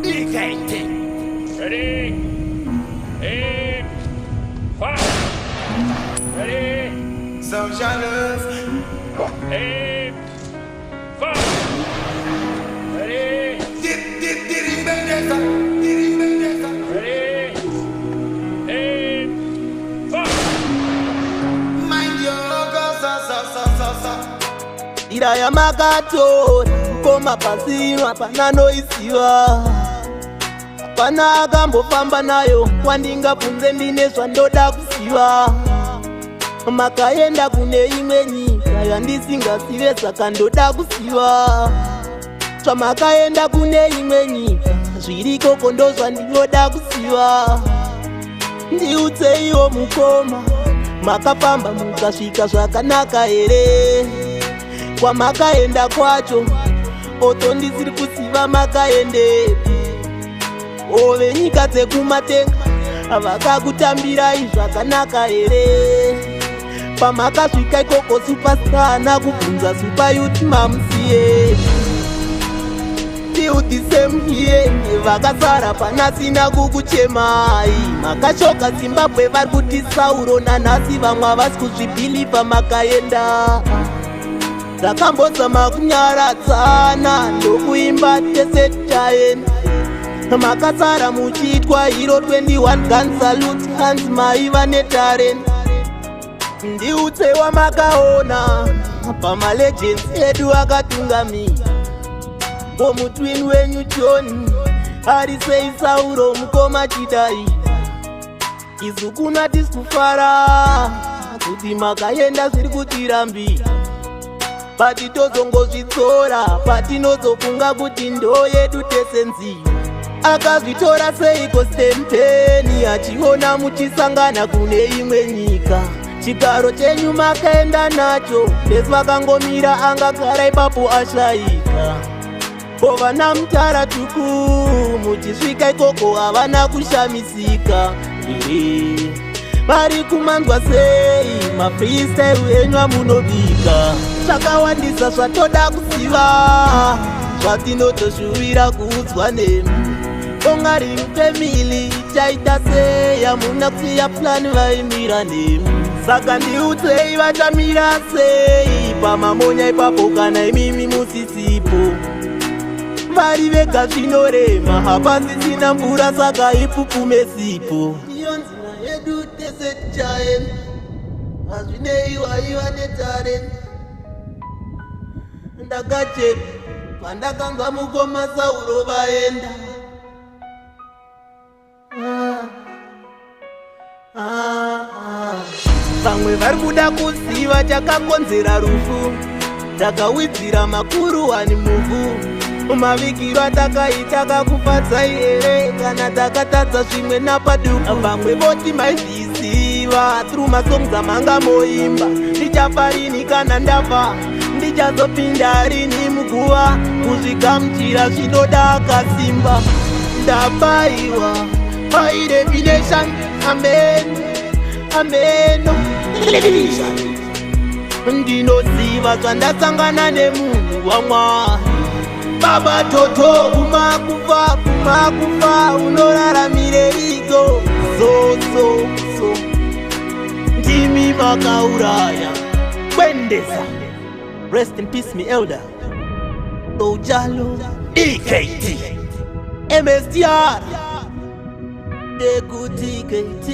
DKT. Ready? Aim. Fire. Ready? So jealous. Aim. Fire. Ready? Did did did he Did he Ready? Aim. Fire. Mind your go so so so so so. Nzira yamakatora mukoma pasino hapana anoiziva, hapana akambofamba nayo. Wandingabvunze ndine zvandoda kuziva. Makaenda kune imwe nyika yandisingazive, saka ndoda kuziva zvamakaenda kune imwe nyika zvirikoko, ndo zvandinoda kuziva. Ndiudzeiwo mukoma, makafamba mukasvika zvakanaka here kwamakaenda kwacho? Oto ndisiri kuziva makaendepi. O venyika dzekumatenga vakakutambirai zvakanaka here pamakasvika ikoko? Superstar kubvunza super youth mamusiye still the same here, vakasara panasina kukuchemai. Makashoka Zimbabwe, vari kuti Sauro nanhasi vamwe havasi kuzvibhilivha makaenda. Takambozama kunyaradzana ndokuimba tese taenda, makasara muchiitwa hero. 21 gun salute, hanzi maiva netalent. Ndiudze wamakaona pamalegends edu akatungamira komutwini wenyu John ari sei? Sauro mukoma chidai isu kuna tisi kufara kuti makaenda, zviri kutirambira patitozongozvitsora patinozofunga kuti ndo yedu tese nzira. Akazvitora seiko Stempeni achiona muchisangana kune imwe nyika? Chigaro chenyu makaenda nacho, vese vakangomira, angagara ipapo ashayika. Kovana mutara tuku muchisvika ikoko havana kushamisika here? Vari kumanzwa sei mafreestyle enyu amunobika? Zvakawandisa zvatoda kuziva, zvatinotoshuvira kuudzwa nemi. Ongari family chaita sei? Hamuna kusiya plan, vaimira nemi, saka ndiudzei vachamira sei pamamonya ipapo kana imimi musisipo? Vari vega zvinorema, hapasisina mvura, saka ipupume sipo. Iyo nzira yedu tese tichaenda, hazvinei waiva netalent. Ndakachema pandakanzwa mukoma Sauro vaenda. Ah, ah, ah. Vamwe vari kuda kuziva chakakonzera rufu. Takawidzira makuru ani muvhu, mavikiro atakaita kakufadzai here kana takatadza zvimwe napaduku? Vamwe voti maizviziva through masongs amanga moimba. Ndichafa rini kana ndafa? Ndichazopinda rini muguva? Kuzvigamuchira zvinoda akasimba. Ndabayiwa pairevelation. Amen, ameno ndinoziva zvandasangana nemunhu waMwari. Baba Toto, kumakufa kumakufa unoraramireiko? So so so ndimi makauraya kwendesa. Rest in peace, me elder Ojalo DKT. MSTR dekuTKT.